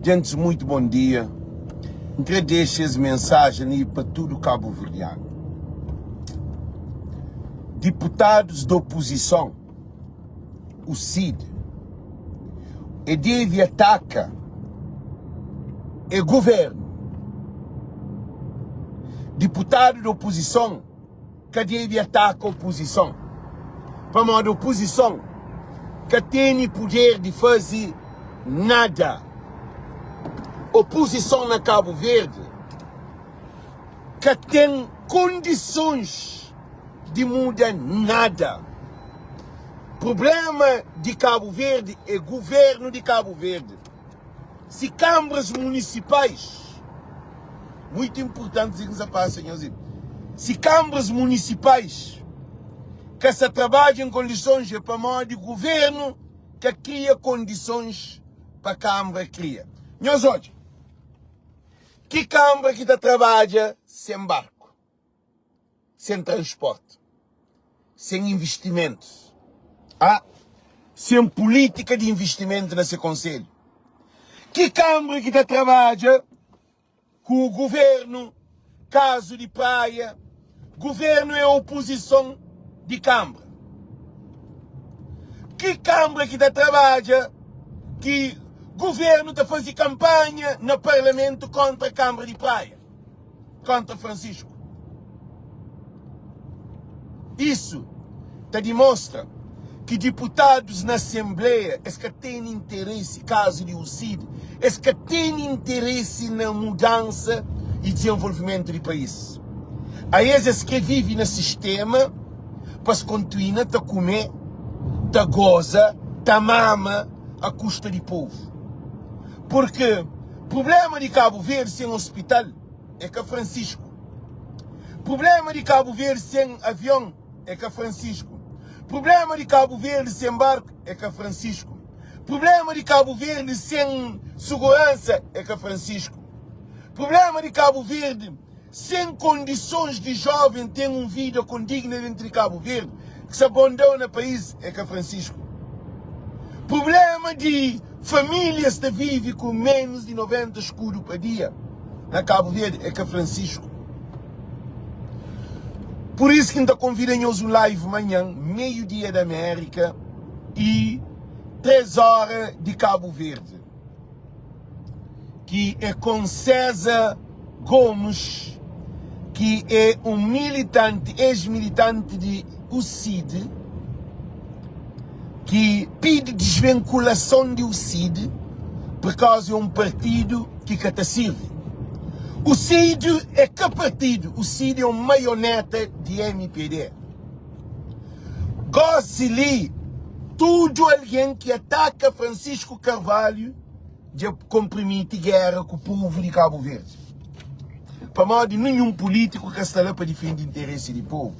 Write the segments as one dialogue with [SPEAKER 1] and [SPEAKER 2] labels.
[SPEAKER 1] Gentis muito bom dia. N kre dexa es mensajen li pa tudu kabuverdianu. Diputadus di opuzison, UCID, e debe ataka e guvernu. Diputadu di opuzison ka debe ataka opuzison, pamodi opuzison ka tene puder di faze nada. Opuzison na Kabu Verdi ka ten kondisons di muda nada. Prublema di Kabu Verdi é guvernu di Kabu Verdi. Si kanbras munisipais, muitu inpurtanti si ki N sa pasa nhos li, si kanbras munisipais ka sa trabadja en kondisons é pamodi guvernu ka kria kondisons pa kanbra kria. Nhos odja, ki kanbra ki ta trabadja sen barku? Sen transporti, sen investimentus, ah, sen pulítika di investimentu na se konselhu. Ki kanbra ki ta trabadja ku guvernu kazu di Praia, guvernu é opuzison di kanbra. Ki kanbra ki ta trabadja ki guvernu ta faze kanpanha na parlamentu kontra kanbra di Praia? Kontra Francisco. Isu ta dimostra ki diputadus na asenbleia es ka tene interesi, kazu di UCID, es ka tene interesi na mudansa y dizenvolvimentu di país. Aes es kre vive na sistema pa es kontuina ta kume, ta goza, ta mama a kusta di povu. Purki prublema di Kabu Verdi sen ospital é ka Francisco. Prublema di Kabu Verdi sen avion é ka Francisco. Prublema di Kabu Verdi sen barku é ka Francisco. Prublema di Kabu Verdi sen suguransa é ka Francisco. Prublema di Kabu Verdi Sen kondisons di joven ten un vida kondigna dentru di Kabu Verdi, ki sa bondau na pais é ka Francisco. Prublema di familias ta vivi ku menus di 90 skudu pa dia na Kabu Verdi é ka Francisco. Pur isu ki N ta konvida nhos un live manhan, meiu dia di Amérika y 3 ora di Kabu Verdi. ki é com César Gomes, ki é um militante, ex-militante di UCID, ki pidi desvinculason di UCID por causa é um partido ki ka ta sirvi. UCID é ka partido, UCID é um maioneta di MPD. Gosi li, tudu algen ki ataka Francisco Carvalho dja konprimiti géra ku povu di Kabu Verdi. Pamodi ninhun pulítiku ka sta la pa difende interesi di povu.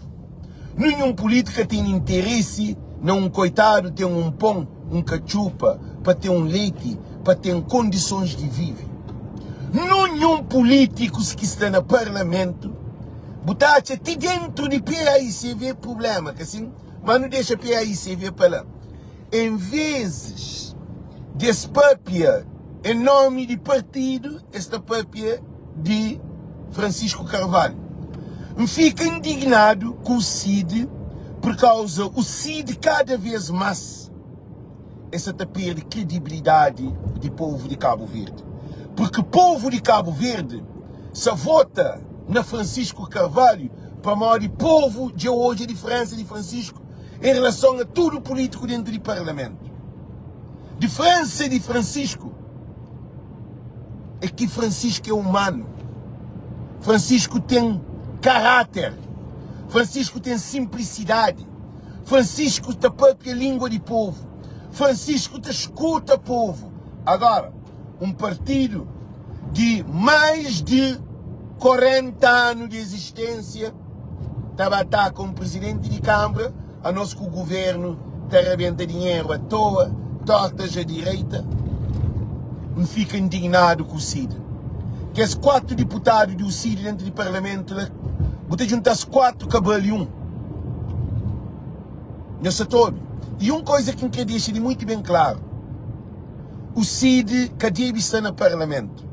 [SPEAKER 1] Ninhun pulítiku ka ten interesi na un koitadu ten un pon, un katxupa, pa ten un leti, pa ten kondisons di vive. Ninhun pulítikus ki sta na parlamentu Bu ta atxa ti dentru di PAICV prublema, ka sin? Ma nu dexa PAICV pa la. En vezis di es papia en nomi di partidu, es ta papia di Francisco Carvalho. N fika indignadu ku UCID pur kauza UCID kada vez mas es sa ta perde kredibilidadi di povu di Kabu Verdi. Purki povu di Kabu Verdi sa vota na Francisco Carvalho pamodi povu dja odja diferensa di Francisco em relason a tudu pulitiku dentu di parlamentu. Diferensa di Francisco é ki Francisco é umanu. Francisco ten karáter. Francisco ten simplisidadi. Francisco ta papia lingua di povu. Francisco ta skuta povu. Agora, un partidu di mais di 40 anu di existência ta ba ataka un presidenti di Câmara, anos ku governu ta rabenta dinheru à toa, tortas à direita. N fika indignadu ku Cid. Kes 4 diputadu di UCID dentu di parlamentu la, bu ta djunta-s 4 ka bali un. Nhos sa ta obi? I un koza ki N kre dexa di muitu ben klaru. O CID ka debe sta na parlamentu.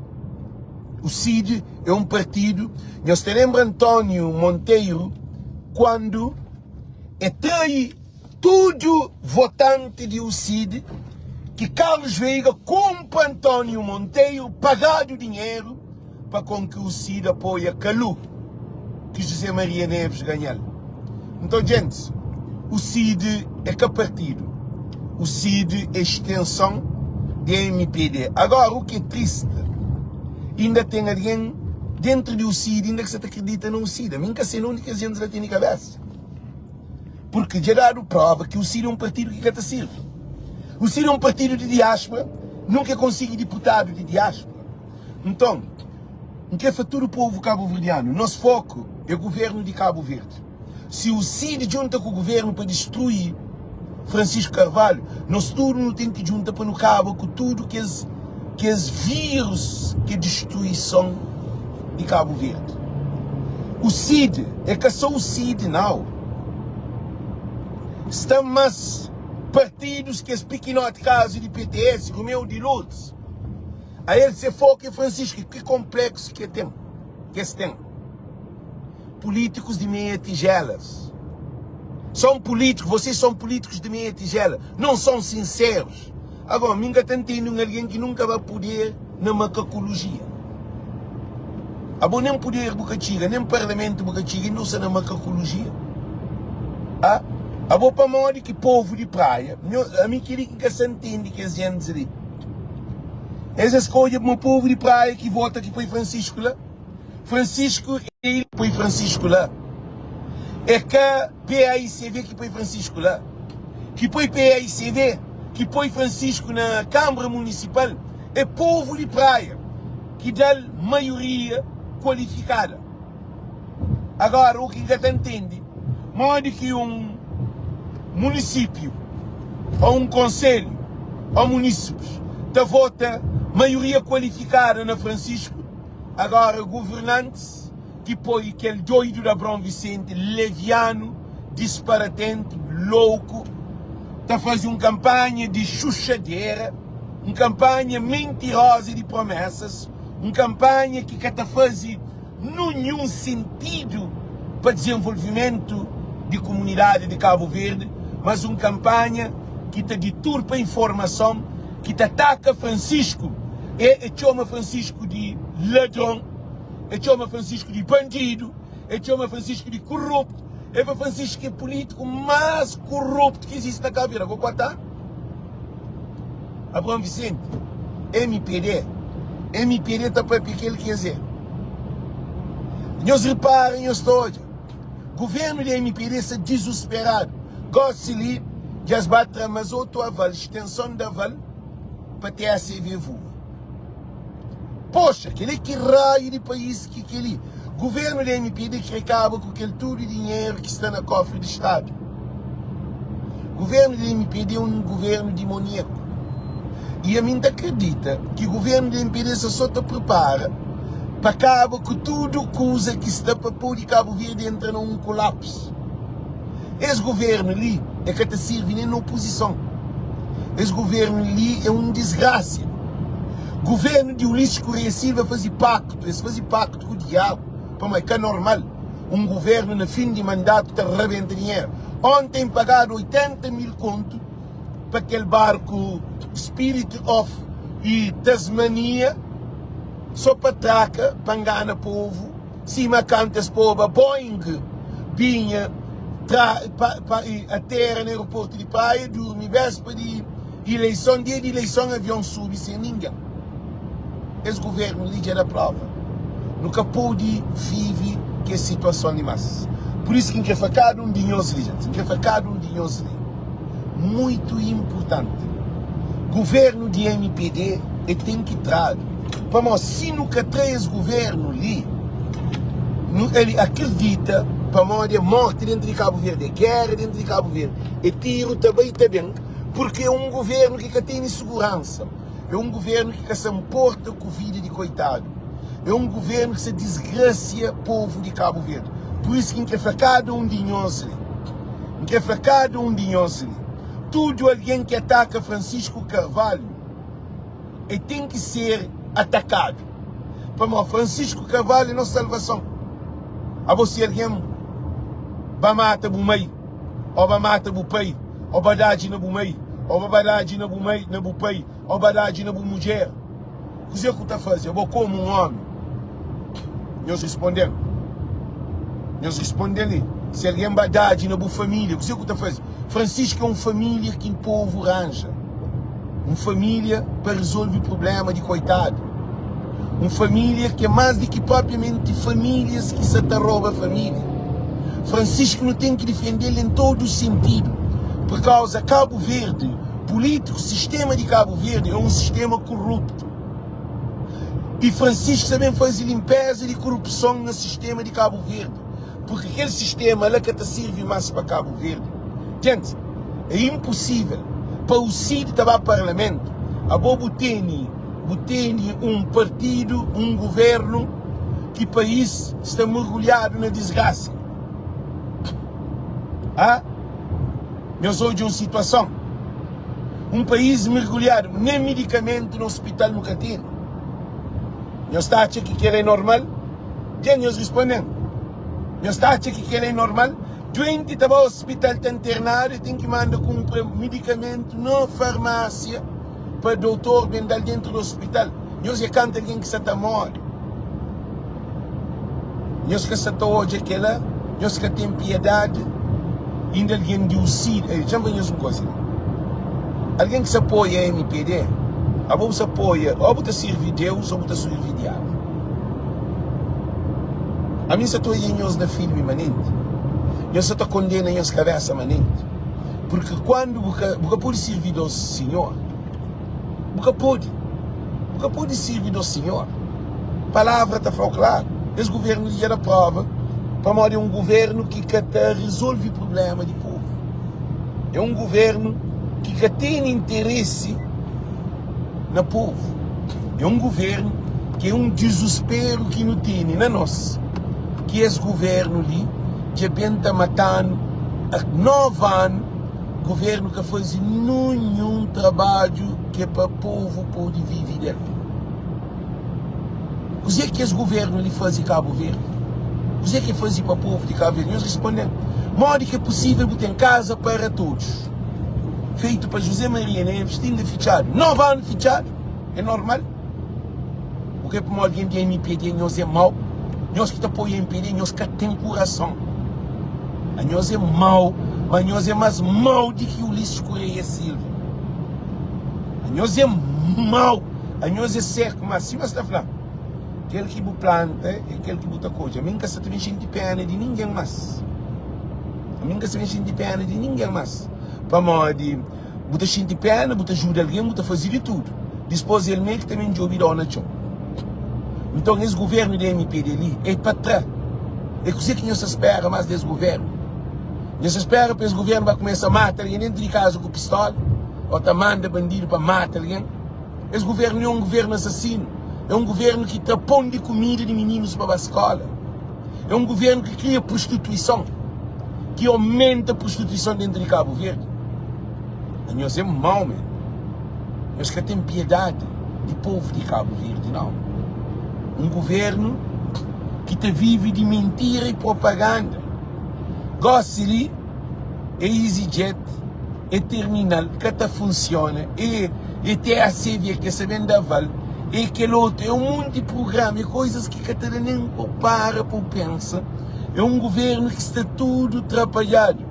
[SPEAKER 1] O CID é un partidu. Nhos ta lenbra António Monteiro kuandu e trai tudu votanti di UCID ki Carlos Veiga kunpra António Monteiro pagadu dinheru pa kon ki UCID apoia Kalu ki José Maria Neves ganhal. Nton djentis, UCID é ka partidu, UCID é extenson di MPD. Agora u ki é triste, inda ten algen dentru di UCID inda ki sa ta kridita na UCID. Ami N ka se na undi ki es djentis la tene kabesa. Purki dja dadu prova ki UCID é un partidu ki ka ta sirbi. UCID é un partidu di diáspora, nunka é konsigi diputadu di diáspora. Nton, N kre fla tudu povu kabuverdianu, nos foku é guvernu di Kabu Verdi. Si UCID djunta ku guvernu pa distrui Francisco Carvalho, nos tudu nu ten ki djunta pa nu kaba ku tudu kes kes vírus ki é distruison di Kabu Verdi. UCID é ka só UCID nau. Sta mas partidus kes pikinoti kazu di PTS, Romeu di Lourdes. A el se foku é Francisco ki konpleksu ki e ten ki es ten pulitikus di meia tijelas são políticos vocês são políticos de meia tigela não são sinceros agora mi nka ta ntende un algen ki nunka ba poder na makakologia abo nem poder bu ka txiga nem parlamento bu ka txiga inda bu sta na makakologia ah abo pamodi ki povo di praia ami keli ki nka sa ntende kes gentis li. Es es skodje ma povu di Praia ki vota ki poi Francisco la. Francisco é el ki poi Francisco la. É ka PAICV ki poi Francisco la. Ki poi PAICV, ki poi Francisco na Kambra Munisipal é povu di Praia ki da-l maioria kualifikada. Agora u ki N ka ta ntende, modi ki un munisípiu ô un konselhu ô munísipis ta vota maioria kualifikada na Francisco, agora governantis ki poi kel doidu di Abraão Vicente levianu, disparatentu, louku, ta faze un kanpanha di xuxadera, un kanpanha mentiroza di promesas, un kanpanha ki ka ta faze. Nunhun sintidu pa dizenvolvimentu di kumunidadi di Kabu Verdi, mas un kanpanha ki ta diturpa informason, ki ta ataka Francisco, e e txoma Francisco di ladron, e txoma Francisco di bandidu, e txoma Francisco di kuruptu, e fla Francisco ki é pulitiku más kuruptu ki izisti na Kabu Verdi. Ago 4 anu? Abraão Vicente, mpd, mpd ta papia kel ki es é. Nhos ripara, nhos ta odja, governu di mpd sta dizusperadu. Gosi li dja es ba tra mas otu aval, stenson di aval pa TSV voa. Poxa, kel-li ki raiu di país ki kel-li? Governu di mpd kre kaba ku kel tudu dinheru ki sta na kofri di stadu. Governu di mpd é un governu dimoniaku. I ami N ta kridita ki governu di mpd sta so ta pripara pa kaba ku tudu kuza ki sta pa podi Kabu Verdi entra na un kolapsu. Es governu li e ka ta sirvi nen na opozison. Es governu li é un disgrasia. Governu di Ulisses Correia Silva faze paktu, es faze paktu ku diabu, pamodi é ka normal un governu na fin di mandatu ta rabenta dinheru. Onten pagadu 80 mil kontu pa kel barku Spirit of e Tasmania so pa traka, pa ngana povu. Sima kantu es poba Boeing binha tra pa pa atera na aeroportu di Praia, durmi bespa di ileison, dia di ileison avion subi sen ningen. Es guvernu li dja da prova. Nu ka podi vivi ku es situason li mas. Pur isu ki N kre fla kada un di nhos li, jenti, N kre fla kada un di nhos li, muitu inpurtanti, guvernu di mpd e ten ki tradu. Pamodi si nu ka tra es governo li, nu el akredita pamodi é morte dentro di Cabo Verde, é guerra dentro di Cabo Verde, é tiro ta bai ta ben, porque é um governo ki ka tene segurança, é um governo ki ka sa nporta ku vida di koitado, é um governo ki sa disgracia povo di Cabo Verde. Por isso ki N kre fla kada um di nhos li, N kre fla kada um di nhos li, tudo alguém ki ataka Francisco Carvalho. e ten ki ser atakadu. Pamodi Francisco Carvalho é nos salvason. Abo si algen ba mata bu mai, o ba mata bu pai, o ba dadji na bu mai, o ba dadji na bu mai, na bu pai, o ba dadji na bu mudjer, kuzê ku ta faze? Abo komu un omi? Nhos risponde-m. Nhos risponde-m li. Si algen ba dadji na bu família, kuzê ku ta faze? Francisco é un família ki povu ranja. Un família pa rezolve prubléma di koitadu. Un família ki é más di ki propriamenti famílias ki sa ta roba família. Francisco nu ten ki difende-l en todu sentidu, pur kauza Kabu Verdi, pulítiku, sistéma di Kabu Verdi é un sistéma koruptu. I Francisco sa ben faze linpéza di korupson na sistéma di Kabu Verdi. Purki kel sistema la ka ta sirvi mas pa Kabu Verdi. Djenti, é inpusivel pa UCID ta ba parlamentu, abo bu teni bu teni un partidu, un guvernu ki pais sta mergulhadu na disgrasa. Ha? Nhos odja un situason, un pais mergulhadu, nen midikamentu na ospital nu ka teni. Nhos ta atxa ki kel é normal? Dja nhos responde-m, Nhos ta atxa ki kel-la é normal? Duenti ta ba ospital ta nternadu, el ten ki manda kunpra midikamentu na farmásia pa doutor ben da-l dentu di ospital. Nhos é kantu algen ki sa ta móre. Nhos ka sa ta odja kel-la? Nhos ka ten piedadi? Inda algen di UCID, dja-m fla nhos un kuza li, algen ki sa apoia mpd, abo bu sa apoia, ô bu ta sirvi Deus ô bu ta sirvi diabu. Ami N sa ta odja nhos na filmi manenti, nhos sa ta kondena nhos kabesa manenti, purki kuandu bu ka bu ka pode sirvi dos sinhor, bu ka pode, bu ka pode sirvi dos sinhor. Palavra ta fla-u klaru, es guvernu li dja da prova pamodi é un guvernu ki ka ta rezolve prubléma di povu, é un guvernu ki ka tene interesi. na povu. É un guvernu ki é un dizusperu ki nu tene na nos, ki es guvernu li dja ben ta mata-nu a 9 anu, guvernu ka faze ninhun trabadju ki é pa povu pode vive del. Kuzê ki es guvernu li faze Kabu Verdi? Kuzê ki el faze pa povu di Kabu Verdi? Nhos responde-m, modi ki é pusível bu ten kaza para todos? Feito pa José Maria Neves tinda fitxadu 9 anu fitxadu é normal? Bu kre pamodi algen di mpd nhos é mau nhos ki ta apoia mpd nhos ka ten kurason anhos é mau ma nhos é mas mau di ki Ulisses Correia Silva anhos é mau anhos é seku mas sima sta fla kel ki bu planta é kel ki bu ta kodje ami nka sa ta ben xinti pena di ningen mas. Ami N ka sta ben xinti péna di ningen más, pamodi bu ta xinti péna, bu ta djuda algen, bu ta faze di tudu, dipôs el mê ki ta ben djobe dóna txon. Nton, es govérnu di mpd li é pa tra. É kuzê ki nhos ta spéra más di es govérnu? Nhos ta spéra pa es govérnu ba kumesa mata algen déntu di kaza ku pistóla ô ta manda bandidu pa mata algen? Es govérnu li é un govérnu asasinu, é un govérnu ki tra pon di kumida di mininus pa ba skóla. É um governo ki kria prostituison, ki aumenta prostituison dentro di Cabo Verde. Nhos é mau man. Nhos ka tem piedade di povo di Cabo Verde não. Um governo ki ta vive di mentira e propaganda. Gosi li é EasyJet, é terminal ka ta funciona, é é TACV ke sa ben da aval, é kel otu, é um monti programa, é coisas ki ka ta da nem pa para pa pensa. É um governo ki sta tudo trapalhado.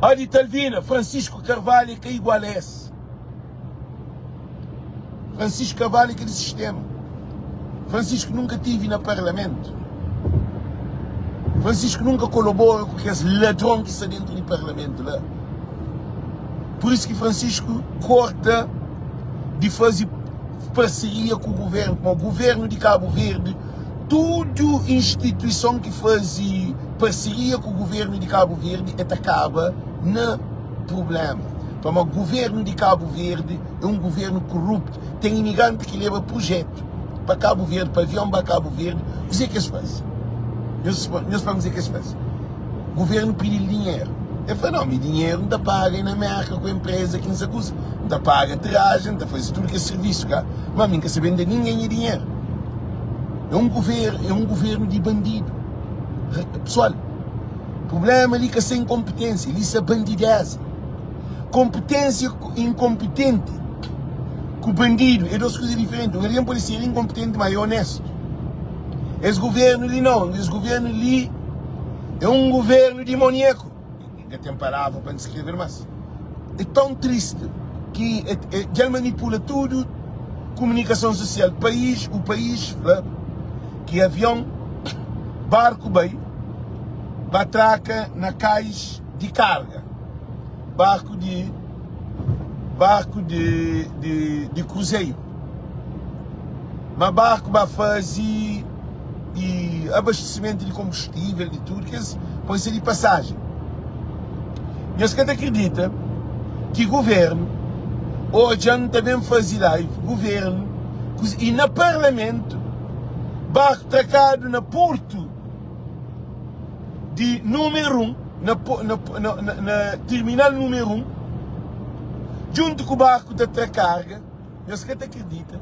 [SPEAKER 1] Adi Talvina, Francisco Carvalho é ka igual a es. Francisco Carvalho é kel sistema. Francisco nunka tive na parlamento. Francisco nunka kolabora ku kes ladron ki sta dentro di parlamento la. Por isso ki Francisco korta di faze parceria ku governo, kuma governo di Cabo Verde, tudo instituição ki faze parceria ku governo di Cabo Verde é ta kaba na problema. Pamodi governo di Cabo Verde é um governo corrupto. Tem imigrante ki leba projeto pa Cabo Verde, pa avião ba Cabo Verde. Kuzê ki es faze? Nhos, nhos fla-m kuzê ki es faze. Governo pidi-l dinheiro. El fla, Nau, mi dinheru N ta paga e na Merka ku enpreza ki N sa kuza. N ta paga tirajen, N ta faze tudu kes sirvisu ka, ma mi N ka sa ben da ningen nha dinheru. É un guvernu, é un guvernu di bandidu. Pesoal, prubléma li ka sta inkonpetensia, li sta bandideza. Konpetensia ku inkonpetenti ku bandidu é dos kuza diferenti. Un algen pode ser inkonpetenti, ma é onestu. Es guvernu li nau, es guvernu li é un guvernu dimoniaku. N ka ten palavra pa N diskreve-l mas é tãu tristi ki dja el manipula tudu kumunikason susial. País, o país fla ki avion, barku bai ba traka na kais di karga, barku di barku di di di kruzeiru. Ma barku ba faze di abastesimentu di konbustivel, di tudu kes pode ser di pasajen. Nhos ka ta kridita ki guvernu odja-m ta ben faze live, guvernu i na parlamentu barku trakadu na portu di numeru 1, na, na, na, na terminal numeru 1, djuntu ku barku ta tra karga. Nhos ka ta kridita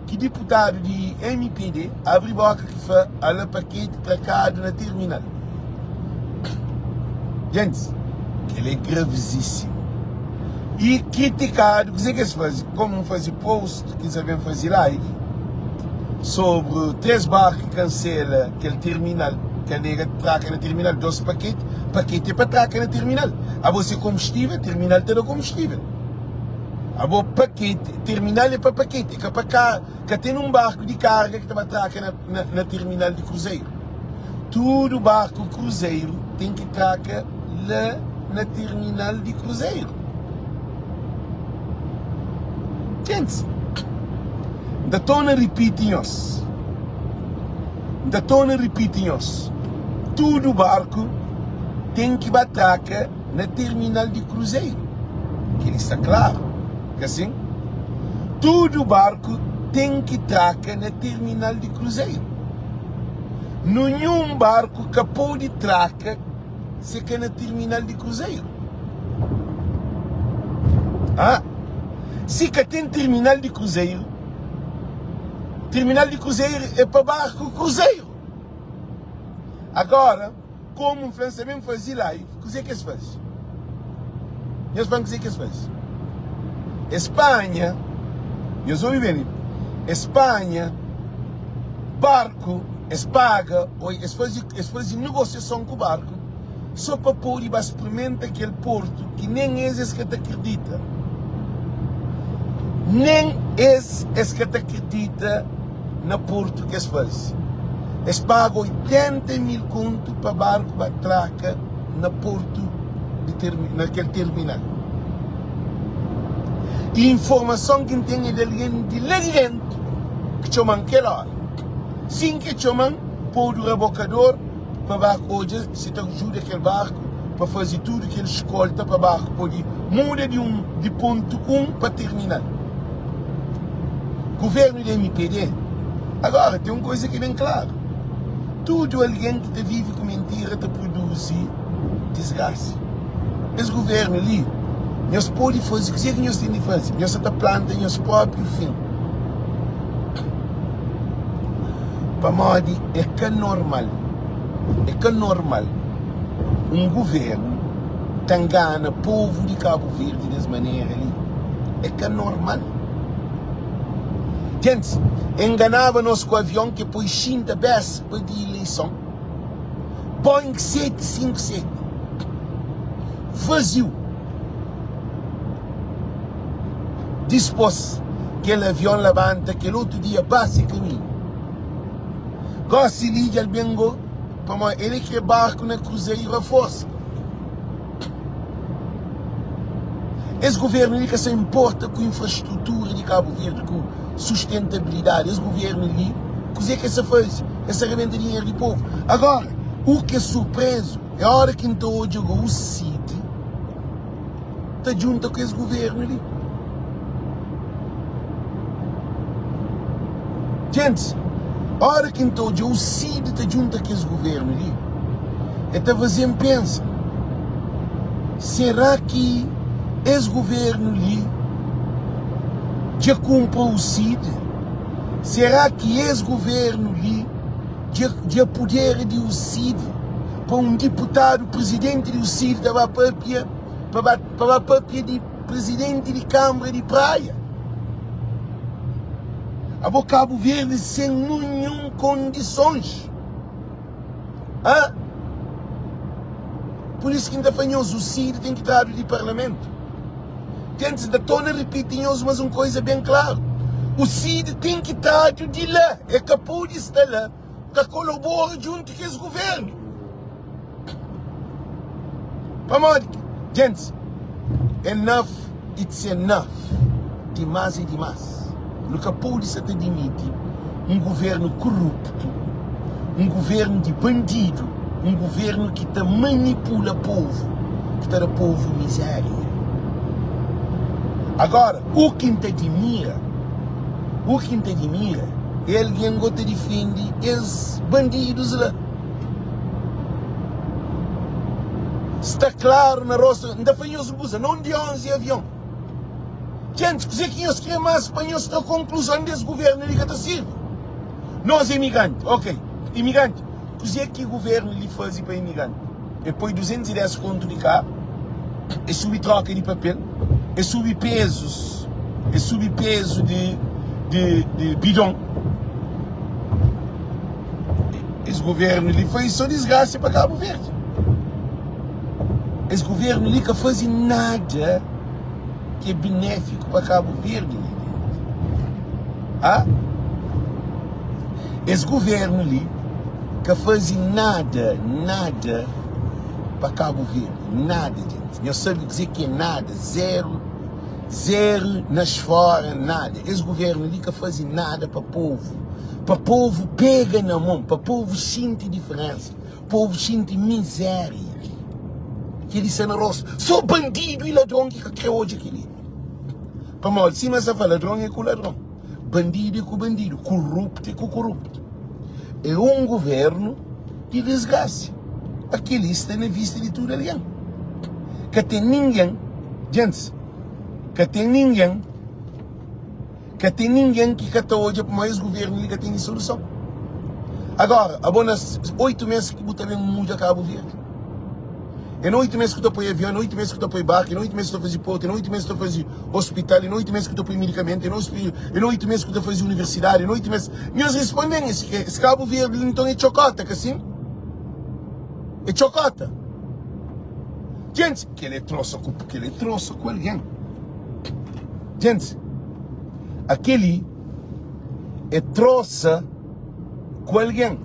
[SPEAKER 1] ki diputadu di mpd abri boka ki fla ala paketi trakadu na terminal. Gentis, kel é gravizisimu. I kritikadu, kuze ki es faze? Komu N faze post ki N sa ben faze live sobri 3 barku ki kansela kel terminal, kel nega traka na terminal 2 paketi, paketi é pa traka na terminal. Abo se konbustivel, terminal ta da konbustivel. Abo paketi, terminal é pa paketi, é ka pa ka, ka ten un barku di karga ki ta ba traka na, na, na terminal di kruzeru. Tudu barku kruzeru ten ki traka la na terminal di kruzeru. Gentis, N ta torna ripiti nhos, N ta torna ripiti nhos, tudu barku ten ki ba traka na terminal di kruzeru. Kel-li sta klaru, ka sin? Tudu barku ten ki traka na terminal di kruzeru. Ninhun barku ka pode traka se ka na terminal di kruzeru. Ah, si ka ten terminal di kruzeru, terminal di kruzeru é pa barku kruzeru. Agora, Komu N fla, N sta ben faze live. Kuzê ki es faze? Nhos fla-m kuzê ki es faze. Es panha, nhos obi ben li, es panha barku, es paga, ô es faze, es faze negosiason ku barku sô pa pode ba sprimenta kel portu ki nen es es ka ta kridita. Nen es es ka ta kridita. na portu ki es faze. Es paga 80 mil kontu pa barku ba traka na portu di termi, na kel terminal. I informason ki N ten é di algen di la di dentu ki txoma-m kel óra. Sin ki e txoma-m, podu rabokador pa barku odja si ta djuda kel barku pa faze tudu kel skolta pa barku pode muda di un di pontu un pa terminal. Guvernu di mpd agora ten un koza ki é ben klaru, tudu algen ki ta vive ku mintira ta produzi disgrasa. Es guvernu li, nhos pode faze kuzê ki nhos ten di faze, nhos sa ta planta nhos própriu fin. Pamodi é ka normal, é ka normal un guvernu ta ngana povu di Kabu Verdi des manera li. É ka normal. Gentis, e nganaba nos ku avion ke poi xinta béspa di ileison. Boeing 757 vaziu. Dispôs, kel avion labanta kel otu dia ba se kaminhu. Gósi li dja el ben go, pamodi el é kre barku na Kruzeiru a forsa. Es guvernu li ka sa inporta ku infrastrutura di Kabu Verdi, ku sustentabilidadi. Es guvernu li, kuzê ki es sa faze? Es sa rebenta dinheru di povu. Agora, u ki é surprezu é ora ki N ta odja go u Cid ta djunta ku es guvernu li. Gentis, ora ki N ta odja u Cid ta djunta ku es guvernu li, e ta faze-m pensa. Será ki es governu li dja kunpra UCID? Será ki es governu li dja dja pudera di UCID pa un diputadu prizidenti di UCID ta ba papia pa ba pa ba papia di prizidenti di kanbra di Praia? Abo Kabu Verdi sen ninhun kondisons. Hã? Pur isu ki N ta fla nhos, o Cid ten ki tradu di parlamentu. Gentis, N ta torna ripiti nhos mas un koiza ben klaru, o Cid ten ki tradu di la, e ka pode sta la ta kolobora djuntu ku es guvernu. Pamodi? Gentis, enough it's enough. Dimás é dimás. Nu ka pode sa ta dimiti un guvernu kuruptu, un guvernu di bandidu, un guvernu ki ta manipula povu, ki ta da povu mizéria. Agora, u ki N ta dimira, u ki N ta dimira é algen go ta difende es bandidus la. Sta klaru na rostu. N ta fla nhos un kuza, non di 11 avion. Gentis, kuzê ki nhos krê más pa nhos tra konkluzon di es guvernu li ka ta sirbi? Nos é imigranti, ok. Imigranti, kuzê ki guvernu li faze pa imigranti? E poi 210 kontu di karu, e subi troka di papel, e subi pezus, e subi pezu di di di bidon. Es guvernu li faze so disgrasia pa Kabu Verdi. Es guvernu li ka faze nada ki é benéfiku pa Kabu Verdi, nha gente. Ah? Es guvernu li ka faze nada, nada pa Kabu Verdi. Nada, gente. Nhos sabe kuzê ki é nada? Zeru, zeru nas fora, nada. Es guvernu li ka faze nada pa povu. Pa povu pega na mon, pa povu xinti diferensa, povu xinti mizéria. Kel-li sta na rostu. Sô bandidu i ladron ki ka krê odja kel-li. Pamodi, sima es ta fla, ladron é ku ladron, bandidu é ku bandidu, kuruptu é ku kuruptu. É un govérnu di disgrasa. Kel-li sta na vista di tudu algen. Ka ten ningen, gentis, ka ten ningen. Ka ten ningen ki ka ta odja pamodi es guvernu li ka tene soluson. Agora, abo na 8 mes ki bu ta ben mudja Kabu Verdi. É na 8 mes ki bu ta poi avion, é na 8 mes ki bu ta poi barku, é na 8 mes ki bu ta faze portu, é na 8 mes ki bu ta faze ospital, é na 8 mes ki bu ta poi medikamentu, é na 8 mes ki bu ta faze universidadi, é na 8 mes. Nhos responden, es Kabu Verdi li nton é txokota, ka sin? É txokota. Djentis, kel é trosa ku, kel é trosa ku algen. Djentis, akeli é trosa ku algen,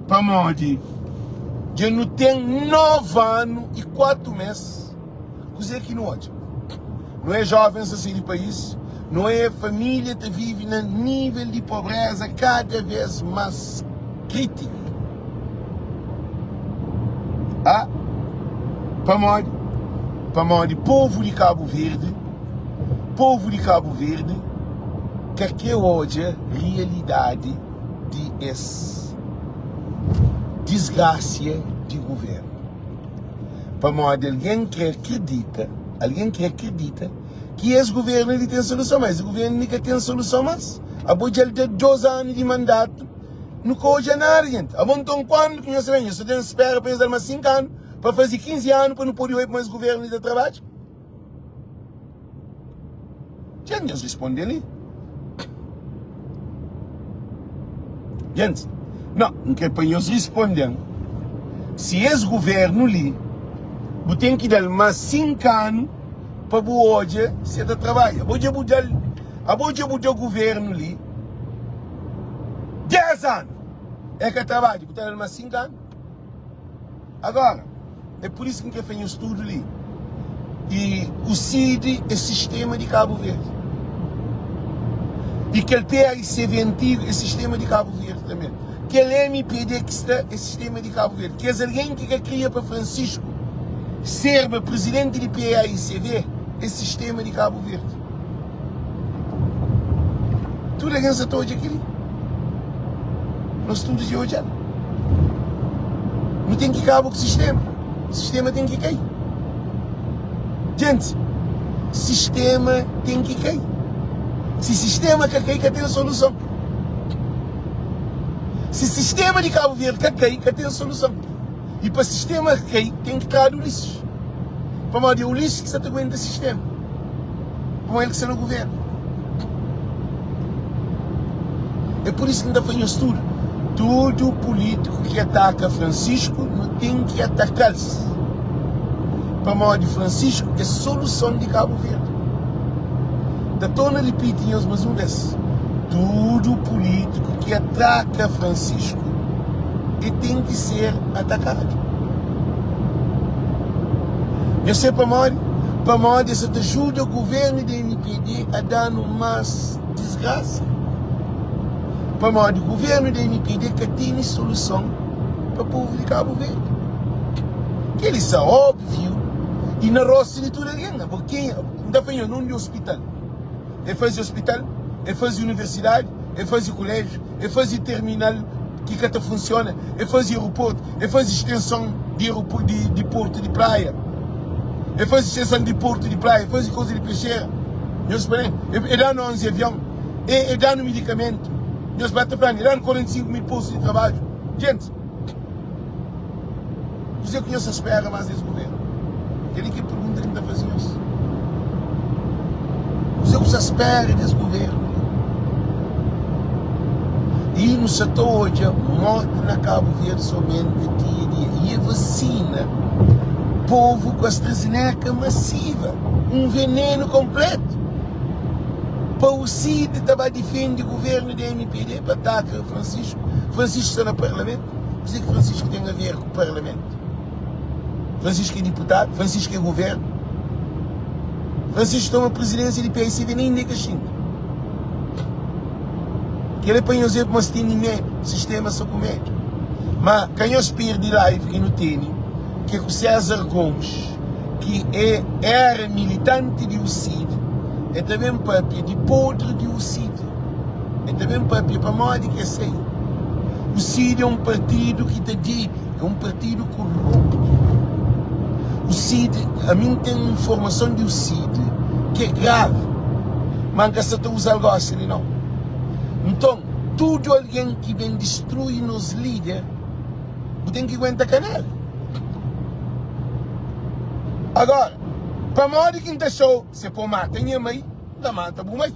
[SPEAKER 1] pamodi dja nu ten 9 anu i 4 mês, kuzê ki nu odja? Nu é jovens ta sai di país, nu é família ta vive na nível di pobreza kada vez más krítiku. Ah, pamodi? Pamodi povu di Kabu Verdi, povu di Kabu Verdi ka kre odja rialidadi di es disgrasia di guvernu. Pamodi algen kre akredita, algen kre akredita ki es guvernu li ten soluson, ma es guvernu li ka ten soluson mas. Abo dja el da 2 anu di mandatu. Nu ka odja nada, jenti. Abo nton, kuandu ki nhos ta ben? Nhos ta ten spera pa nhos dal mas 5 anu, pa faze 15 anu pa nu pode oi pa es guvernu li ta trabadja? Dja nhos responde li. Jenti, no, N kre pa nhos responde-m si es guvernu li bu ten ki dal mas 5 anu pa bu odja si el ta trabadja. Abo dja bu dal, abo dja bu da guvernu li 10 anu e ka trabadja bu ta dal mas 5 anu? Agora é por isso ki N kre fla nhos tudu li e o CID é sistema di Kabu Verdi e kel PAICV antigu é sistema di Kabu Verdi tanbe kel MPD ki sta é sistema di Kabu Verdi kes algen ki ka kria pa Francisco serba presidenti di PAICV é sistema di Kabu Verdi. Tudu algen sa ta odja kel-li. Nos tudu dja odja-l. Nu ten ki kaba ku sistéma. Sistéma ten ki kai. Djenti, sistema ten ki kai. Si sistema ka kai, ka ten soluson. Si sistema di Kabu Verdi ka kai, ka ten soluson. I pa sistema kai, ten ki tradu Ulisses. Pamodi é Ulisses ki sa ta aguenta sistema. Pamodi el ki sta na guvernu. É pur isu ki N ta fla nhos tudu, tudu pulítiku ki ataka Francisco, nu ten ki ataka-s. Pamodi Francisco é soluson di Kabu Verdi. N ta torna ripiti nhos más un bês, tudu pulítiku ki ataka Francisco, e ten ki ser atakadu. Nhos sabe pamodi? Pamodi es sa ta juda guvernu di mpd a da-nu más disgrasa. Pamodi guvernu di mpd ka tene soluson pa povu di Kabu Verdi. Kel-li sa óbviu i na rostu di tudu algen. Abo kenha? N ta fla nhos, na undi ospital? E faze ospital, e faze universidadi, e faze kuléjiu, e faze terminal ki ka ta funsiona, e faze aeroportu, e faze stenson di di, di portu di praia, e faze stenson di portu di praia, e faze koza di pexera. Nhos pa e, e da-nu 11 avion, e, e da-nu medikamentu. Nhos ba ta fla-nu, e da-nu 45 mil postu di trabadju. Gente, kuzê ki nhos ta spera más des governu? Kel-li ki é pergunta ki N ta faze nhos. Kuzê ku sa spera des governu li? I nu sa ta odja morti na Kabu Verdi sa omenta dia dia. I e vasina povu ku AstraZeneca masiva, un venenu konpletu. Pa u Cid ta ba difende governu di mpd pa ataka Francisco. Francisco sta na parlamentu. Kuzê ki Francisco ten a ver ku parlamentu? Francisco é diputadu, Francisco é governu. Francisco toma presidência di PICV nem inda é ka xinti. Kel é pa nhos ver kuma si tene medu, sistema sa ku medu. Ma ka nhos perde live ki nu tene, ki é ku César Gomes, ki é era militante di UCID, é ta ben papia di podre di UCID. É ta ben papia pamodi ki é sai. UCID é un partidu ki ta debe. É un partidu koruptu. O CID, ami N ten informason di o CID ki é gravi, ma N ka sa ta uza-l gosi li nau. Nton, tudu algen ki ben distrui nos lider, bu ten ki guenta kanela. Agora, pamodi ki N ta xou se po mata nha mai, N ta mata bu mai.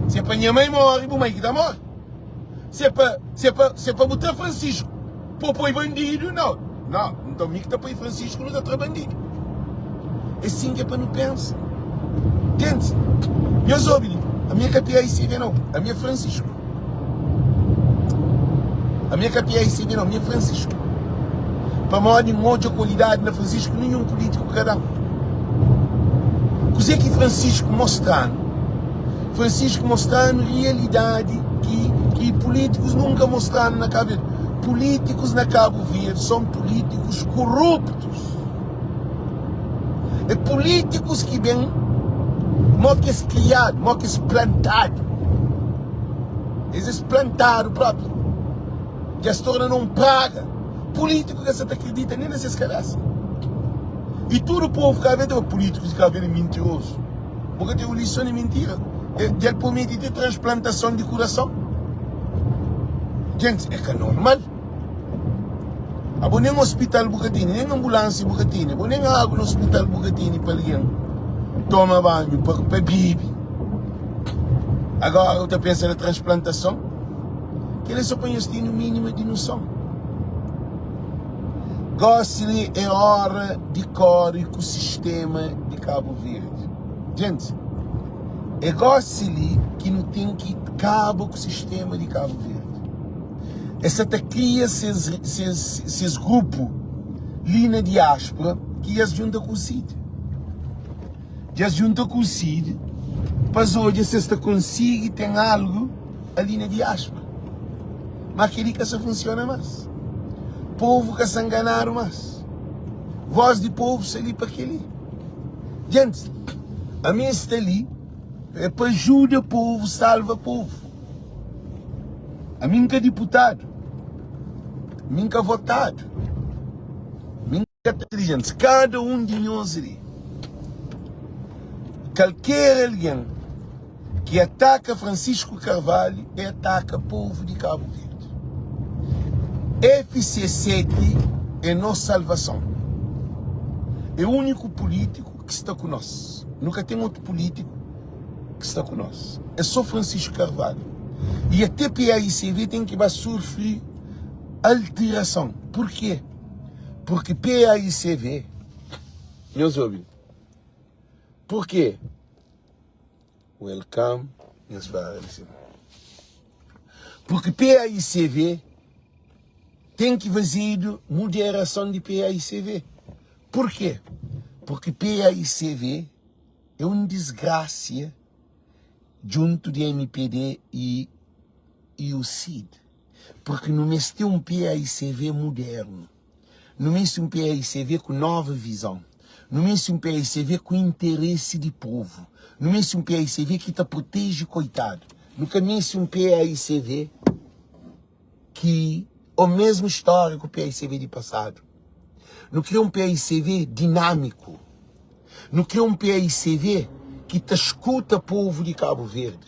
[SPEAKER 1] Se pa nha mai mori, bu mai ki ta mori. Se pa, se pa, se pa bu tra Francisco po poi bandido, não. Não, então mi ki ta poi Francisco nu ta tra bandido. É assim que é pa nu pensa. Gente, nhos obi li, a mi é ka PICD não, a mi é Francisco. A mi é ka PICD não, a mi é Francisco. Pamodi N odja kualidadi na Francisco ninhun pulítiku ka da-m. Kuzê ki Francisco mostra-nu? Francisco mostranu realidadi ki ki pulítikus nunka mostranu na Kabu Verdi. Pulítikus na Kabu Verdi son pulítikus koruptus. É pulítikus ki ben mo ki es kriadu, mo ki es plantadu. Es es plantadu propi. Dja es torna na un praga. Pulítiku ka sa ta kridita nen na ses kabesa. I tudu povu Kabu Verdi ta fla pulítikus di Kabu Verdi é mintirozu. Bu ka ten Ulisses so na mintira. Dja el promete ti transplantason di kurason. Gentis, é ka normal. Abo nen ospital bu ka tene, nen ambulansia bu ka tene, abo nen agu na ospital bu ka tene pa algen toma banhu, pa, pa bibi. Agora bu ta pensa na transplantason? Kel-li é so pa nhos tene un mínima di noson. Gósi li é óra di kóre ku sistéma di Kabu Verdi. Gentis, é gósi li ki nu ten ki kaba ku sistéma di Kabu Verdi. Es sa ta kria ses, ses, ses grupu li na diáspora ki es djunta ku CID. Dja es djunta ku CID pa es odja si es ta konsigi ten algu ali na diáspora. Má kel-li ka sa funsiona más. Povu ka sa nganadu más. Vós di povu sta li pa kel-li. Gentis, ami N sta li é pa ajuda povu, salva povu. Ami N ka diputadu, mi N ka votadu, mi N ka. Gentis, kada un di nhos li. Kalker algen ki ataka Francisco Carvalho é ataka povu di Cabo Verde. FC7 é nos salvason. É úniku pulítiku ki sta ku nos. Nu ka ten otu pulítiku ki sta ku nos. É só Francisco Carvalho. E até PAICV ten ki ba sufri alterason. Purkê? Purki PAICV, nhos obi, purkê? Welcome, nhos para li sima. Purki PAICV ten ki fazedu muderason di PAICV. Purkê? Purki PAICV é un disgrasia djuntu di mpd y y UCID. Purki nu meste un PAICV mudernu. Nu meste un PAICV ku nova vizon. Nu meste un PAICV ku interesi di povu. Nu meste un PAICV ki ta proteje koitadu. Nu ka meste un PAICV ki o mesmu stória ku PAICV di pasadu. Nu kre un PAICV dinámiku. Nu kre un PAICV ki ta skuta povu di Kabu Verdi.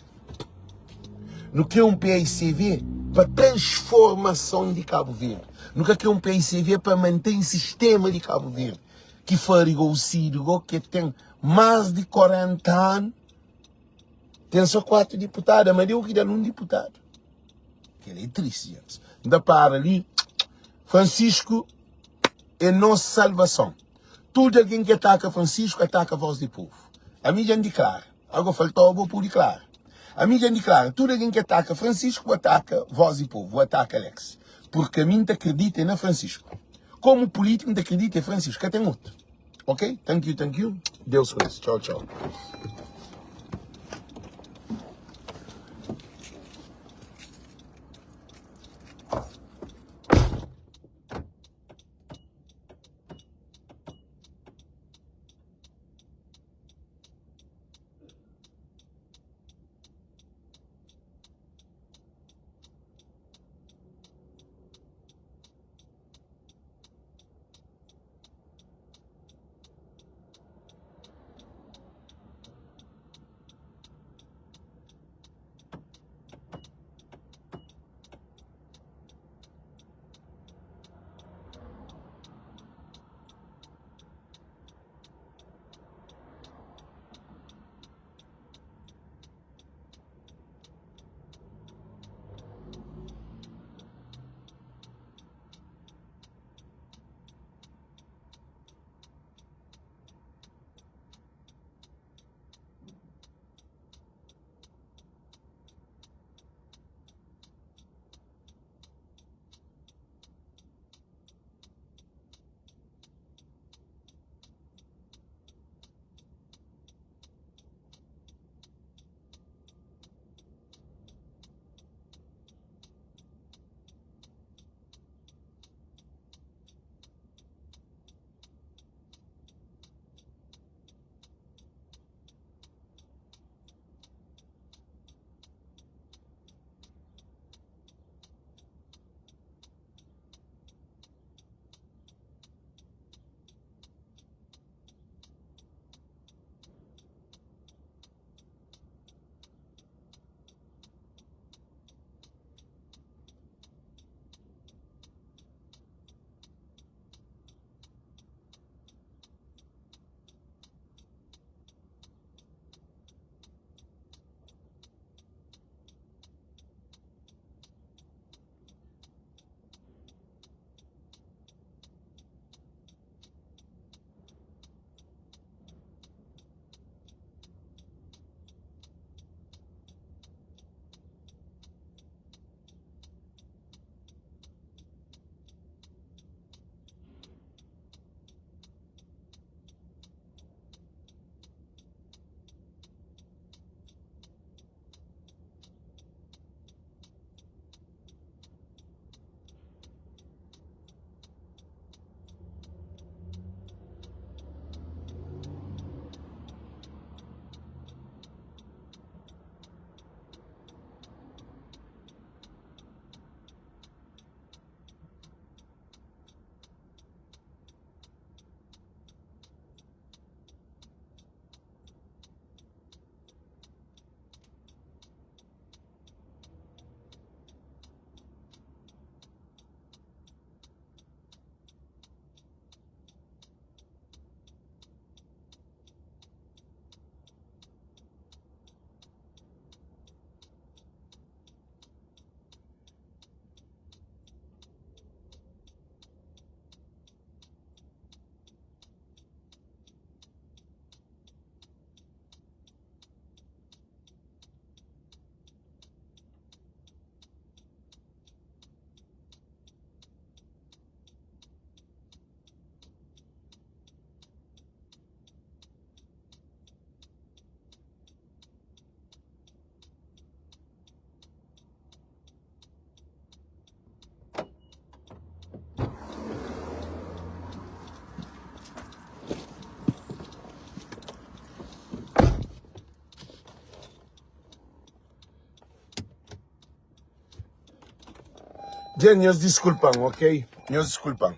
[SPEAKER 1] Nu kre un PAICV pa transformason di Kabu Verdi. Nu ka kre un PAICV pa mantém sistema di Kabu Verdi ki fari go sidu go ke ten más di 40 anu ten só 4 diputadu, Amadeu ki da-l un diputadu. Kel-li é tristi, gentis. N ta para li. Francisco é nos salvason. Tudu algen ki ataka Francisco, ataka voz di povu. Ami dja N diklara. Ago faltau bo pudi klara. Ami dja N diklara, tudu algen ki ataka Francisco, bu ataka voz di povu, bu ataka Alex. Purki ami N ta kridita é na Francisco. Komu pulitiku N ta kridita é Francisco, ka ten otu. Ok? Thank you, thank you. Deus ku es. Tchau, tchau. Dja nhos diskulpa-m, ok? Nhos diskulpa-m.